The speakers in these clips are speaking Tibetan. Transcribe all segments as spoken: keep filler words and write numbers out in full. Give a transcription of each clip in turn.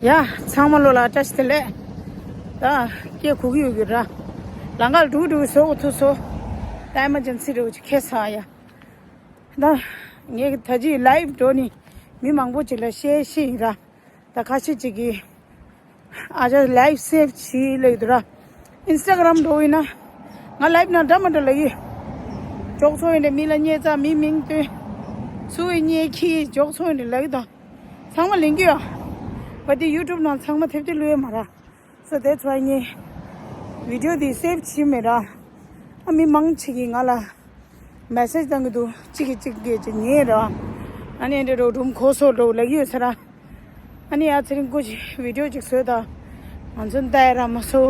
ཡ། ཚང་མ་ལོ་ལ་བཀྲ་ཤིས་བདེ་ལེགས། ད་སྐད་གོ་གི་ཡོད་གི་ར། ལམ་ཁ་ལ་འགྲོ་གི་འགྲོ་གི་བཟོ་གི་ཐུག་སོ། ད་ཨེ་མར་ཇེན་སི་འདྲ་བོ་ཅིག་ཁེལ་སོང་ཡ། ད་ངས་ད་ཅི་ལའིབ་འགྲོ་ནི་མི་མང་པོ་ཅིག་ལ་བཤད་ཤེས་ཡིན་ར། ད་ཁ་ཤས་ཅིག་གིས་ཨ་ཅག་ལའིབ་སེབ་བྱེད་ལབ་ཀྱི་འདུག་ར། ཨིན་སི་ཊ་གྷ་རམ་འགྲོ་ཡིན་ན་ང་ལའིབ་ནང་འདྲ་མ་འདྲ་ལབ་ཡི། འཇོག་ཚོགས་ཡིན་ནས་མི་ལ་བརྙས་ཚ། མི་མིང་སྟོན། སུ་བའི་བརྙས་ཁྱི་འཇོག་ཚོགས་ཡིན་ནས་ལབ་ཀྱི་འདུག་ཚང་མ་ལེན་གྱི་ཡོད། བ་དེ་ཡུ་ཊུབ་ནང་ཚང་མ་ཐེབས་ཏེ་བླུགས་ཡོད་མ་ར། So that's why ངས་བི་ཌི་ཡོ་དེ་སེབ་བྱས་མེད་ར། ཨ་མི་མང་ཆེ་གིས་ང་ལ་མེ་སེཇ་བཏང་གི་འདུག་གཅིག་གིས་གཅིག་གིས་ཅིག་ཉན་ར། ཨ་ནི་འདི་འདྲ་སྒྲུང་གོ་སོ་འདྲ་ལབ་ཀྱི་ཡོད་ས་ར། ཨ་ནི་ཡ་ཚེ་རིང་སྐུ་མཁྱེན་བི་ཌི་ཡོ་ཅིག་བཟོས་དང་། ང་ཚོ་ལྟ་ཡ་ར་མ་བཟོ།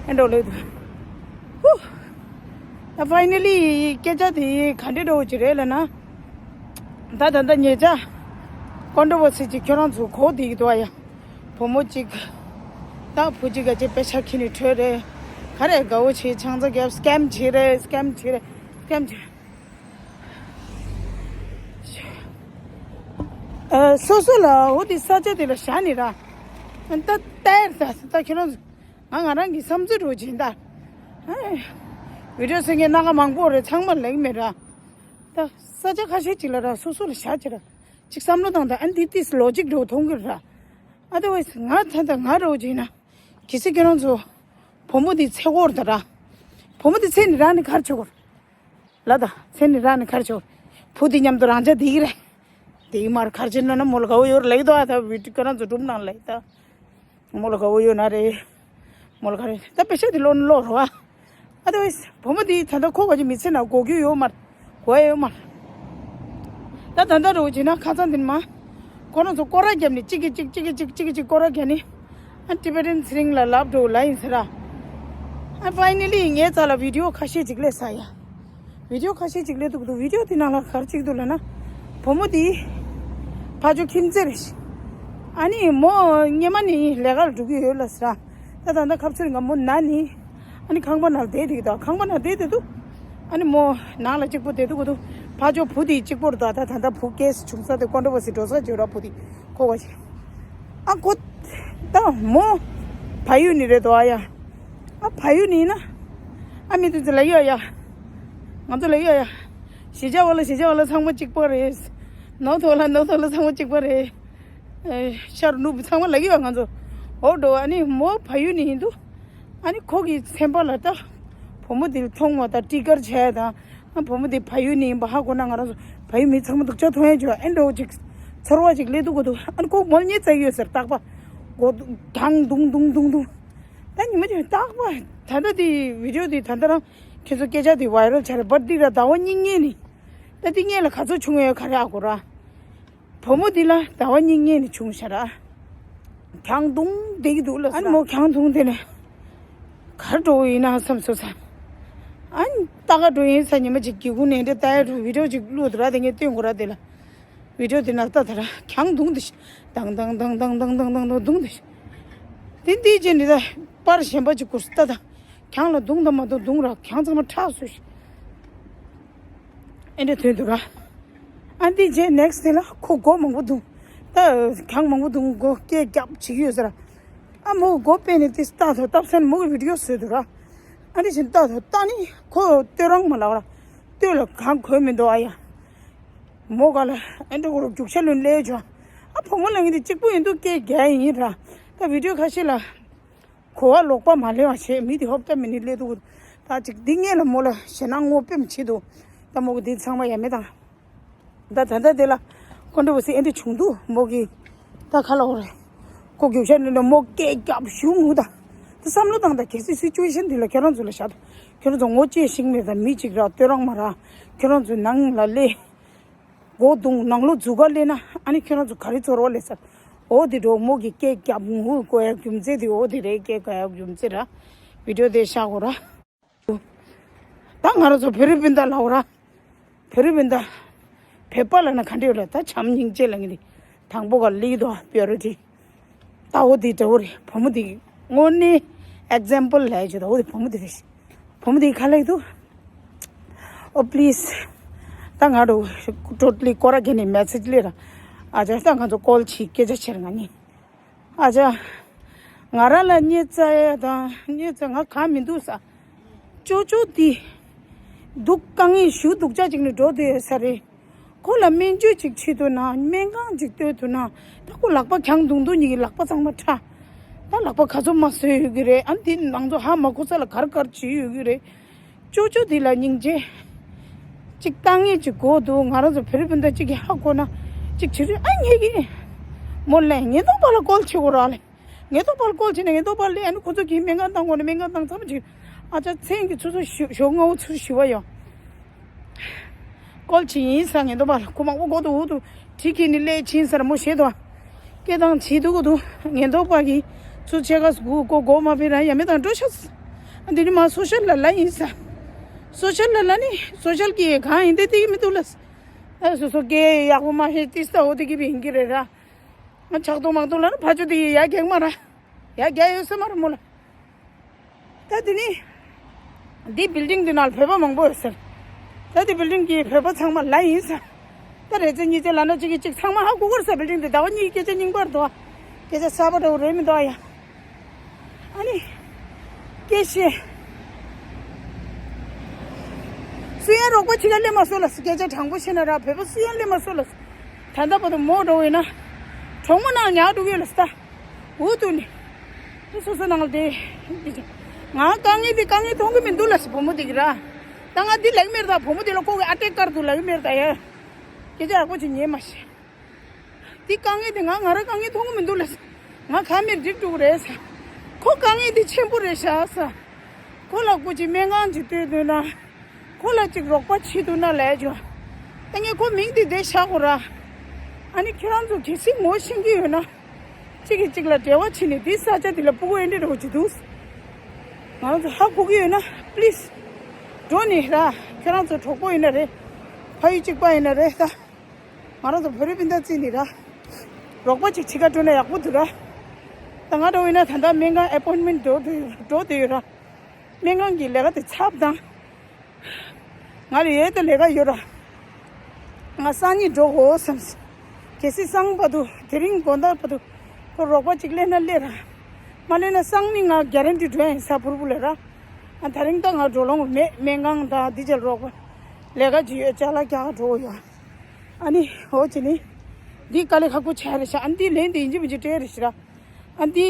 ཨེ་འདྲ་ལབ་འདུག་ཧུ། ད་ཕའི་ནལ་ལི་སྐད་ཆ་དེ་ག་འདྲ་འདྲ་བོ་ཅིག་རེད་ལབ་ན། ད་ད་ད་ཉེ་ཆར་ཀོན་ཊོ་ཝར་སི་ཅིག་ཁྱོད་རང་ཚོ་གོ་བསྡད་ཀྱི་འདུག་ཨ་ཡ། བུ་མོ་གཅིག་དང་བུ་གཅིག་ག་ཅིག་པེ་ཤ་ཁྱེར་ནས་བྲོས་རེད། ག་རེ་དགའ་བོ་བྱེད། ཆང་ས་བརྒྱབ། སི་ཀེམ་བྱེད་རེད། སི་ཀེམ་བྱེད་རེད། སི་ཀེམ་བྱེད། ཨ། སོ་སོ་ལ་འོ་དེ་ས་ཆ་དེ་ལ་བཞག་ནས་ར། ད་ལྟ་ཡར་ད་ད་ཁྱེད་རང་ཚོ་ང་ང་རང་གི་བསམ་ཚུལ་རོ་སྦྱིན་བདག་ཨ། བི་ཌི་ཡོ་བཟོ་མཁན་སྣ་ཁ་མང་པོ་རེད། ཚང་མ་ལེགས་མེད་ར། ད་ས་ཆ་ཁ་ཤས་ཅིག་ལ་ར་སོ་སོ་ལ་བཞག་ཅིག་ར། ཅིག་བསམ་བློ་བཏང་དང་། ཨ་འདི་ཏིས་ལོ་ཇིག་འགྲོ་མཐོང་གི་ར། ཨ་དེ་བས་ང་ད་ད་ང་རོ་ཇི་ན། གལ་སྲིད་ཁྱེད་རང་ཚོ་བུ་མོ་འདི་འཚོལ་གྱི་ཡོད་ད་ར། བུ་མོ་འདི་འཚོལ་ནས་རང་ནི་ག་རེ་བྱེད་དགོས་རེད་ལབ་དང་། འཚོལ་ནས་རང་ནི་ག་རེ་བྱེད་དགོས་རེད། བུ་འདི་མཉམ་དུ་རང་ཅག་བསྡད་ཀྱི་རེད། བསྡད་ཀྱི་མ་རེད། ག་རེ་བྱེད་ན་ན་མོ་ལ་དགའ་བོ་ཡོད་རེད་ལབ་ཀྱི་འདུག་ཨ་ད་བི་ཌི་ཡོ་ཁྱེད་རང་ཚོ་སྒྲུང་ནང་ལབ་ད། མོ་ལ་དགའ་བོ་ཡོད་ན་རེད། མོ་ལ་ག་རེ་ད་པེ་ཤ་དེ་ལོ་ནི་ལོ་རོ་ཨ། ཨ་དེ་བས་བུ་མོ་དེ་ད་ལྟ་ཁོ་ག་ཅི་མི་ཚེ་ན་དགོས་རྒྱུ་ཡོད་མ་རེད། དགོས་ཡ་ཡོད་མ་རེད། ད་ད་ལྟ་རོ་བྱེད་ན་ཁ་སང་དེ་ནི་མ། ཁོ་རང་ཚོ་སྐོར་ར་བརྒྱབ་ནས་གཅིག་གིས་གཅིག་གཅིག་གིས་གཅིག་གཅིག་གིས་གཅིག་སྐོར་ར་བརྒྱབ་ནས། ཨ་ཊི་བེ་ཊན་ཚེ་རིང་ལ་ལབ་འགྲོ་ལབ་ཡིན་ཟེར་ར། ཨ་ཕའི་ནལ་ལི་ངའི་རྩ་ལ་བི་ཌི་ཡོ་ཁ་ཤས་ཅིག་སླེབས་ས་ཡ། བི་ཌི་ཡོ་ཁ་ཤས་ཅིག་སླེབས་འདུག་འདུག་བི་ཌི་ཡོ་དེ་ནང་ལ་ག་རེ་བྱེད་ཀྱི་འདུག་ལབ་ན། བུ་མོ་དེ་ཕ་ཇོ་ཁྱིམ་མཚེས་རེད། ཨ་ནི་མོ་སྔོན་མ་ནས་ལས་ཀ་ལ་འགྲོ་གི་ཡོད་ལབ་ཟེར། ད་ད་ལྟ་ཁ་ཚུར་ང་མོ་ན་ནི། ཨ་ནི་ཁང་པ་ནང་བསྡད་འདུག་ད་ཁང་པ་ནང་བསྡད་བསྡད་འདུག་ཨ་ནི་མོ་ནང་ལ་གཅིག་པོ་བསྡད་འདུག་གོ་འདུག་ཕ་ཇོ་བུ་དེ་གཅིག་པོ་རེད། ད་ད་ད་ལྟ་བུ་ཀེ་སི་བྱུང་ས་དེ་ཀོན་ཊོ་ཝར་སི་འགྲོ་ས་བྱོས་ར། བུ་དེ་ཁོ་ག་ཞིག་ཨ་ཁོ་ད་མོ་ཕ་ཡུལ་ནས་རེད་དོ་ཨ་ཡ། ཨ་ཕ་ཡུལ་ནས་ཡིན་ན། ཨ་མི་དེ་ཚོ་ལབ་ཡོད་ཡ། ང་ཚོ་ལབ་ཡོད་ཡ། གཞིས་ཆགས་པ་ལ་གཞིས་ཆགས་པ་ལ་ཚང་མ་གཅིག་པ་རེད། ནོར་ཐོག་ལ་ནོར་ཐོག་ལ་ཚང་མ་གཅིག་པ་རེད། ཨེ། ཤར་ནུབ་ཚང་མ་ལབ་ཡོད་ང་ཚོ། འོ་འགྲོ་ཨ་ནི་མོ་ཕ་ཡུལ་ནས་ཡིན་འདུག་ཨ་ནི་ཁོ་གི་སེམས་པ་ལ་ད། བུ་མོ་དེ་མཐོང་བ་དང་ཊི་གར་བྱས་དང་། ཨ་བུ་མོ་དེ་ཕ་ཡུལ་ནས་ཡིན་པ་ཧ་གོ་ན་ང་རང་ཚོ་ཕ་ཡུལ་མི་ཚང་མ་སྡུག་ཅག་མཐོང་ཡ་བྱོས་ཨེ་འགྲོ་ཅིག་ཚོར་བ་ཅིག་སླེབས་འདུག་གོ་འདུག་ཨ་ནི་ཁོ་མོ་ལ་བརྙས་བཙལ་ཡོད་ཟེར་རྟག་པ། མགོ་གྱང་རྡུང་རྡུང་རྡུང་རྡུང་། ད་ཉི་མ་ཅིག་རྟག་པ། ད་ལྟ་དེ་བི་ཌི་ཡོ་དེ་ད་ལྟ་རང་ཁྱེད་ཚོ་སྐད་ཆ་དེ་ཝའི་རལ་ཆགས་རེད། བར་འདི་ར་ཟླ་བ་གཉིས་སྔོན་ནས། ད་འདི་སྔོན་ལ་ག་ཚོད་བྱུང་ཡོད་ག་རེ་ཨ་གོ་ར། བུ་མོ་འདི་ལ་ཟླ་བ་གཉིས་སྔོན་ནས་བྱུང་ཤག་ར། གྱང་རྡུང་བསྡད་ཀྱི་འདུག་ལ། ཨ་ནི་མོ་གྱང་རྡུང་དེ་ནས་ག་རེ་འགྲོ་ཡིན་ན་བསམ་སོང་ས། ཨ་ནི་ལྟ་ག་འགྲོ་ཡིན་ས། ཉི་མ་ཅིག་སྒེའུ་ཁུང་ནས་འདྲ་ལྟ་ཡ་འགྲོ་བི་ཌི་ཡོ་ཅིག་བླུགས་འདུག་ར། དེ་ངས་སྟོན་དགོས་ར་དེ་ལ། བི་ཌི་ཡོ་དེ་ནང་ལྟ་ད་ར་གྱང་རྡུང་དེ་ཤི། དང་དང་དང་དུང་དུང་དུང་དུང་དུང་དུང་དུང་། དེ་འདི་རྗེས་འདི་ད་པར་གཞན་པ་ཅིག་བསྐུར་ལྟ་ད། གྱང་ལ་རྡུང་དང་མ་རྡུང་རྡུང་ར་གྱང་ཚང་མ་ཁྲག་བཟོས་ཤི། ཨེ་འདྲ་ཐོན་འདུག་ར། ཨ་འདི་རྗེས་ནེག་སི་དེ་ལ་ཁོ་སྒོ་མང་པོ་རྡུང་། ད་གྱང་མང་པོ་རྡུང་སྒོ་སྐད་རྒྱབ་བྱེད་ཀྱི་ཡོད་ཟེར། ཨ་མོ་སྒོ་ཕྱེ་ནས་དེ་ལྟ་ཐོ་སྟབས་སེན་མོ་གི་བི་ཌི་ཡོ་བཟོས་འདུག་ར། ཨ་འདི་བཞིན་ལྟ་ཐོ་ལྟ་ནི་ཁོ་ལྟོས་རང་མ་ལགས་ར། ལྟོས་ལ་གང་གོས་མི་འདུག་ཨ་ཡ། མོ་ག་ལ་ཨེ་འདྲ་གོ་རུ་རྒྱུག་ཤ་ལོན་ལས་བྱོས། ཨ་བུ་མོ་ལ་ངས་འདི་གཅིག་པུ་ཡིན་འདུག་སྐད་རྒྱག་ཡིན་ར། ད་བི་ཌི་ཡོ་ཁ་ཤས་ལ། གོ་བ་ལོག་པ་མ་ལེན་པ་བྱས་མི་དེ་ཧོབ་ཏ་མི་ནི་སླེབས་འདུག་ད་ཅིག་འདི་ངས་ལ་མོ་ལ་ཞེད་སྣང་ངོ་དཔེ་མི་བྱེད་འདུག་ད་མོ་གི་འདི་ཚང་མ་ཡ་མེད་དང་། ད་ད་ལྟ་དེ་ལ་ཀོན་ཊོ་ཝར་སི་ཨེ་འདྲ་བྱུང་འདུག་མོ་གི་ད་ཁ་ལ་འོ་རེད། ཁོ་རྒྱུག་ཤ་ནི་ལ་མོ་སྐད་རྒྱབ་ཞུ་ངུ་ད། ད་བསམ་བློ་བཏང་ད། གལ་སྲིད་སི་ཅུ་ཨེ་ཤན་འདི་ལ་ཁྱེད་རང་ཚོ་ལ་བཞག་ད། ཁྱེད་རང་ཚོ་ངོ་ཅེས་ཤིང་མེད་ད། མི་གཅིག་ར་ལྟོས་རང་མ་ར། ཁྱེད་རང་ཚོ་ནང་ལ་སླེབས། སྒོ་རྡུང་ནང་ལོགས་འཛུལ་ག་སླེབས་ན་ཨ་ནི་ཁྱོད་རང་ཚོ་ག་རེ་ཚོར་བ་སླེབས་ས། འོ་དེ་འགྲོ་མོ་གི་སྐད་རྒྱབ་ངུ་དགོས་ཡ་རྒྱུ་མཚན་དེ་འོ་དེ་རེད། སྐད་རྒྱག་ཡ་རྒྱུ་མཚན་ར། བི་ཌི་ཡོ་དེ་བཞག་གོ་ར། ད་ང་རང་ཚོ་བེ་རི་བིན་ད་ལབ་ར། བེ་རི་བིན་ད། བོད་པ་ལབ་ན་ག་འདྲ་ཡོད་ལ་ད་བྱམས་སྙིང་རྗེ་ལབ་མཁན་དེ། དང་པོ་ག་ལི་དོ་པི་ཡོ་རི་ཊི། ད་འོ་དེ་འདྲ་བོ་རེད། བུ་མོ་དེ་དངོས་གནས་ཨེག་ཛམ་པལ་ལབ་ཡ་ཅིག་ད་འོ་དེ་བུ་མོ་དེ་རེད། བུ་མོ་དེ་ག་ལབ་ཀྱི་འདུག་ཨོ་པི་ལི་སི། ད་ང་རང་ཊོ་ཊ་ལི་སྐོར་ར་གྱོན་ནས་མེ་སེ་ཇི་སླེབས་ར། ཨ་ཅག་ད་ང་ཚོ་ཀོལ་བྱེད་སྐད་ཆ་བྱེད་ར་ང་གཉིས། ཨ་ཅག་ང་རང་ལ་རྙེད་ཚ་ཡ་དང་རྙེད་ཚ་ང་ག་མི་འདུག་ས། ཅོ་ཅོ་དེ་སྡུག་དཀའ་ངལ་ཞུ་སྡུག་ཅག་ཅིག་ནས་འགྲོ་བསྡད་ཡོད་ས་རེད། ཁོ་ལ་སྨན་བཅོས་ཅིག་བྱེད་ཐུབ་ན་སྨན་ཁང་ཅིག་གཏོད་ཐུབ་ན། ད་ཁོ་ལག་པ་གྱང་དུང་དུང་གཉིས་ཀྱི་ལག་པ་ཚང་མ་ཁྲ། ད་ལག་པ་ག་ཚོད་མ་བཟོས་ཡོད་ཀྱི་རེད། ཨ་འདི་ནང་ཚོ་ཧ་མ་གོ་ས་ལ་གར་གར་བྱེད་ཡོད་ཀྱི་རེད། ཅོ་ཅོ་འདི་ལ་སྙིང་རྗེ། ཅིག་ལྟ་ངེས་ཅིག་དགོས་འདུག་ང་རང་ཚོ་བོད་རིགས་སྤུན་ཟླ་གཅིག་གིས་ཧ་གོ་ན་ཅིག་བྱེད་རོགས་ཨ་ཉེ་གི། མོ་ལ་ཉེན་རྟོག་པ་ལ་ཀོལ་བྱེད་དགོས་ར་ལེ། ཉེན་རྟོག་པ་ལ་ཀོལ་བྱས་ནས་ཉེན་རྟོག་པ་ལ་ཨ་ནི་ཁོ་ཚོ་གིས་སྨན་ཁང་བཏང་དགོས་ན་སྨན་ཁང་བཏང་ཚར་བ་ཅིག་ཨ་ཅག་མཚན་གྱི་ཚོ་ཚོ་ཞོ་ཞོ་ལྔ་བོ་ཚུར་ཞུ་བ་ཡོང་། ཀོལ་བྱེད་ཡིན་ས། ཉེན་རྟོག་པ་ལ་ཁོ་མང་པོ་གོ་དུ་འུ་དུ་གྲི་ཁྱེར་ནས་སླེབས་ཕྱིན་ས་ར་མོ་ཞེད་དོ། སྐད་བཏང་བྱེད་དུ་གོ་དུ་ཉེན་རྟོག་པ་གིས་ཚུར་ཆེ་ག་སུ་གུ་གོ་གོ་མ་ཕེ་ར་ཡ་མེ་དང་འགྲོ་ཤག་འདི་ནི་མ་སོ་ཤལ་ལ་ལ་ཡིན་ས། སོ་ཤལ་ལ་ལ་ནི་སོ་ཤལ་གྱི་གང་ཡིན་ཏེ་དེ་གི་མི་འདུག་ལ། ཨ་སོ་སོ་སྐད་ཡག་པོ་མ་ཤེས་ཏི་ས་འོ་དེ་གི་བི་ཡིན་གི་རེད་ར། ང་ཆག་ཏོ་མང་ཏོ་ལ་ནི་ཕ་ཆོ་དེ་ཡ་གེག་མ་ར། ཡ་རྒྱ་ཡོད་ས་མ་ར་མོ་ལ། ད་དེ་ནི། འདི་བིལ་ཌིང་འདི་ནང་བོད་པ་མང་པོ་ཡོད་ཟེར། ད་དེ་བིལ་ཌིང་གི་བོད་པ་ཚང་མ་ལ་ཡིན་ས། ད་རེ་ཚེ་གཉིས་ཚེ་ལ་ན་གཅིག་གིས་གཅིག་ཚང་མ་ཧ་གོ་གོ་རེད་ས། བིལ་ཌིང་འདི་ཟླ་བ་གཉིས་སྐད་ཆ་རྙིང་པར་འདུག་སྐད་ཆ་གསར་པ་འདྲ་བོ་རེད་མི་འདུག་ཡ། ཨ་ནི། སྐད་ཤེས། སུ་ཡང་རོགས་པ་ཅིག་ལ་སླེབས་མ་སོང་ལ་སྐད་ཆ་དྲང་པོ་བཤད་ན་ར་བོད་པ་སུ་ཡང་སླེབས་མ་སོང་ལ། ད་ལྟ་བར་དུ་མོ་འགྲོ་བས་ན། གྲོགས་མོ་ནང་ཉག་འགྲོ་གི་ལ་ས། འུ་ཐུག་ནི། དེ་སོ་སོ་ནང་ལ་དེ། ང་དཀའ་ངལ་དེ་དཀའ་ངལ་མཐོང་གི་མི་འདུག་ལ་སི་བུ་མོ་དེ་གི་ར། ད་ང་འདི་ལེགས་མེར་ད་བུ་མོ་དེ་ལ་ཁོ་གི་ཨ་ཏེ་དཀར་འདུག་ལེགས་མེར་ད་ཡ། སྐད་ཆ་ཡག་པོ་ཅིག་ཉན་མ་ཤེས། དེ་དཀའ་ངལ་དེ་ང་ང་ར་དཀའ་ངལ་མཐོང་གི་མི་འདུག་ལ་སི། ང་ཁ་མེར་འགྲིག་འགྲོ་གི་རེད་ས། ཁོ་དཀའ་ངལ་དེ་ཆེན་པོ་རེད་ཤག་ས། ཁོ་ལ་སྐུ་ཅིག་སྨན་ཁང་ཅིག་སྟོན་འདོད་ན། ཁོ་ལ་ཅིག་རོགས་པ་བྱེད་འདོད་ན་ལས་ཇོ། ད་ངས་ཁོ་མིང་དེ་བསྡད་བཞག་གོ་ར། ཨ་ནི་ཁྱེད་རང་ཚོ་གལ་སྲིད་ངོ་ཤེས་ཀྱི་ཡོད་ན། གཅིག་གིས་གཅིག་ལ་འབྲེལ་བ་བྱས་ནས་འདི་ས་ཆ་འདི་ལ་ཕྲུ་གུ་ཨེ་འདྲ་རོགས་བྱེད་འདུག་ང་རང་ཚོ་ཧ་གོ་གི་ཡོད་ན་པི་ལི་སི། འགྲོ་ནས་ར། ཁྱེད་རང་ཚོ་གྲོགས་པོ་ཡིན་ན་རེད། ཕ་ཡུལ་གཅིག་པ་ཡིན་ན་རེད་ད། ང་རང་ཚོ་བོད་རིགས་སྤུན་ཟླ་བརྩིས་ནས་ར། རོགས་པ་ཅིག་བྱེད་ག་འགྲོ་ན་ཡག་པོ་འདུག་ར། ད་ང་འདྲ་བོ་ཡིན་ན་ད་ལྟ་སྨན་ཁང་ཨེ་པོན་མེན་འགྲོ་འདོད་འགྲོ་འདོད་ཡོད་ར། སྨན་ཁང་གི་ལས་ཀ་དེ་ཚབ་དང་། ང་ལ་ཡོད་དེ་ལས་ཀ་ཡོད་ར། ང་སང་ཉིན་འགྲོ་དགོས་བསམ། གལ་སྲིད་སང་བར་དུ་དེ་རིང་དགོང་དག་བར་དུ་ཁོ་རོགས་པ་ཅིག་སླེབས་ན་སླེབས་ར། མ་སླེབས་ན་སང་ཉིན་ང་གྷ་རན་ཊི་འགྲོ་ཡིན་ས་ཕུར་བུ་ལས་ར། ཨ་དེ་རིང་ད་ང་འགྲོ་ལོང་མེད། སྨན་ཁང་དང་འདི་ཅར་རོགས་པ་ལས་ཀ་ཅིག་ཡོད་ཅ་ལག་རྒྱག་འགྲོ་ཡོད། ཨ་ནི་འོ་ཅི་ནི། འདི་དཀའ་ལས་ཁག་པོ་ཆགས་རེད་ཤག་ཨ་འདི་ལན་དེ་ཡིན་གཅིག་མིན་གཅིག་སྤྲད་རེད་ཤག་ར། ཨ་འདི།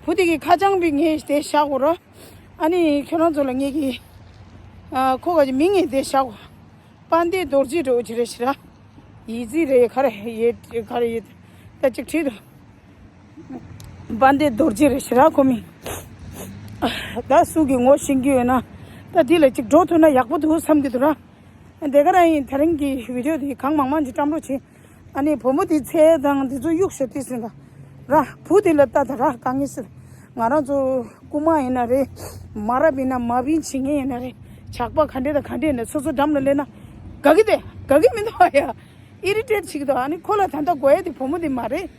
བུ་དེ་གི་ཁ་བྱང་བི་ངས་དེ་བཞག་གོ་ར། ཨ་ནི་ཁྱོད་རང་ཚོ་ལ་ངས་གི། ཨ་ཁོ་ག་གི་མིང་ངས་དེ་བཞག་གོ། དཔལ་ལྡན་རྡོ་རྗེ་འགྲོ་ཅི་རེད་ཤི་ར། ཡི་ཙི་རེད་ག་རེ་ཡེ་ག་རེ་ཡེ། ད་ཅིག་བྲིས་འདུག་དཔལ་ལྡན་རྡོ་རྗེ་རེད་ཤི་ར་ཁོ་མིང་། ད་སུ་གི་ངོ་ཤེས་ཀྱི་ཡོད་ན། ད་འདི་ལ་ཅིག་འགྲོ་ཐུབ་ན་ཡག་པོ་འདུག་བསམ་གྱི་འདུག་ར། དེ་ག་རང་ཡིན། དེ་རིང་གི་བི་ཌི་ཡོ་འདི་གང་མང་མང་ཅིག་བཀྲམ་རོགས་བྱེད། ཨ་ནི་བུ་མོ་དེ་ཚེ་དང་འདི་ཚོ་གཡུག་ཤོག་དེ་ཟིན་ག་ར། བུ་དེ་ལ་ལྟ་ད་ར་དཀའ་ངལ་སེལ། ང་རང་ཚོ་རྐུ་མ་ཡིན་ན་རེད། མ་རབས་ཡིན་ན་མ་བིན་བྱེད་མཁན་ཡིན་ན་རེད། ཇག་པ་ག་འདྲས་དང་ག་འདྲས་ཡིན་ན་སོ་སོ་འགྲམ་ལ་སླེབས་ན་དགའ་གི་དེ་དགའ་གི་མི་འདུག་ཨ་ཡ། ཨི་རི་ཊེཊ་བྱེད་ཀྱི་འདུག་ཨ་ནི་ཁོ་ལ་ད་ལྟ་དགོས་ཡ་དེ་བུ་མོ་དེ་མ་རེད།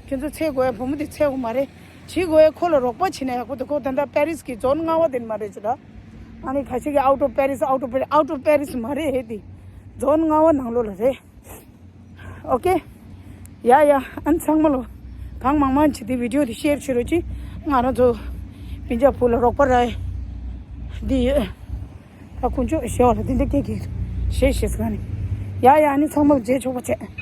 ཁྱོད་ཚོ་ཚེ་དགོས་ཡ་བུ་མོ་དེ་ཚེ་དགོས་མ་རེད། བྱེད་དགོས་ཡ་ཁོ་ལ་རོགས་པ་བྱེད་ན་ཡག་པོ་འདུག་ཁོ་ད་ལྟ་པེ་རིས་ཀྱི་ཛོན་ལྔ་པ་དེ་མ་རེད་ཅི་ད། ཨ་ནི་ཁ་ཤས་ཀྱི་out of Paris, out of Paris, out of Paris མ་རེད་ཧེ་དེ། ཛོན་ལྔ་པ་ནང་ལོགས་ལ་རེད། ཨོ་ཀེ། ཡ་ཡ། ཨ་ནི་ཚང་མ་ལོ། གང་མང་མང་བྱེད་དེ་བི་ཌི་ཡོ་དེ་ཤེར་བྱེད་རོགས་གྱིས། ང་རང་ཚོ་སྤུན་ཀྱག་བུ་ལ་རོགས་པ་རག་འདི་ཡོད། ད་དཀོན་མཆོག་ཞེས་པ་ལ་དེ་འདྲ་སྐད་ཀྱིས་ཞེས་ཞེས་ཟེར་ནི། ཡ་ཡ། ཨ་ནི་ཚང་མ་རྗེས་ཆོག་པ་བྱས།